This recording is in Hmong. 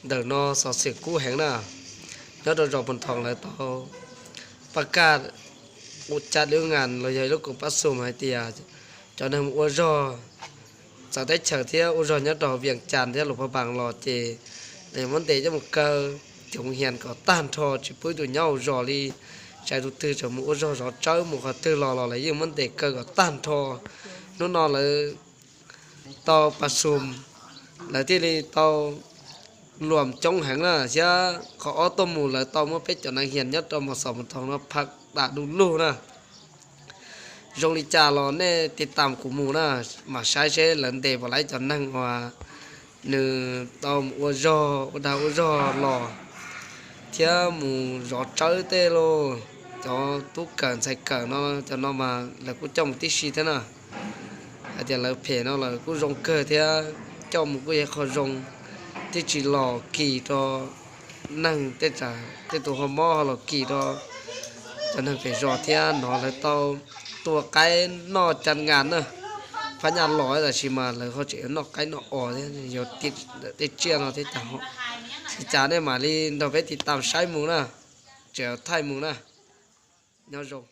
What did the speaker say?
Ntawm no xov xwm kub heev na, nyob rau zos Pus Thoos lawv tau pab kaj ua cas lub ngas los yog ib lub koom pab xum hais tias cov neeg mus ua zog txawv teb chaws thiab ua zog nyob rau Vias Cas thiab Luas Phas Npas los ces lawv yuav muab ntes coj mus kaw cov hias kom tag nrho tsis pub ib tug nyob hauv zos li. Tsis hais tus twg tseem mus ua zog zov tsawb mus qhov twg los los lawv yeej muab ntes kaw kom tag nrho. Hnub no lawv tau pas xum, lawv thiaj li tau luam coob heev na, thiab qhov ob tuaj mus lawv tau muab peb cov neeg hias nyob rau mos xos mus thoos no phaj dam du lug na. Zoo li cas los nej tiv tam kuv mus na, mam saib seb lawv ntes puas laib cov neeg uas nws tau mus ua zog ua dag ua zog los thiab mus zov tsawb tej lauj. Cov tub kawm ntxhais kawm no, cov no mas lawv kuj coj mus tib si thiab na. Hais tias lawv phem no lawv kuj zoo kawg thiab, coj mus kuj yog qho zoo, thiaj tsis los kis rau neeg tej, tej tus ho mob ho los kis rau cov neeg pem zos thiab no. Lawv tau tua qaib noj cas ngas na, phab nyaj los tab sis mas lawv ho tseem yuav noj qaib noj os thiab, yuav tim tej tsiaj no thiab cas. Li cas nej mam li nrog peb tiv tam saib mus na, tseem thaij mus na. Nyob zoo.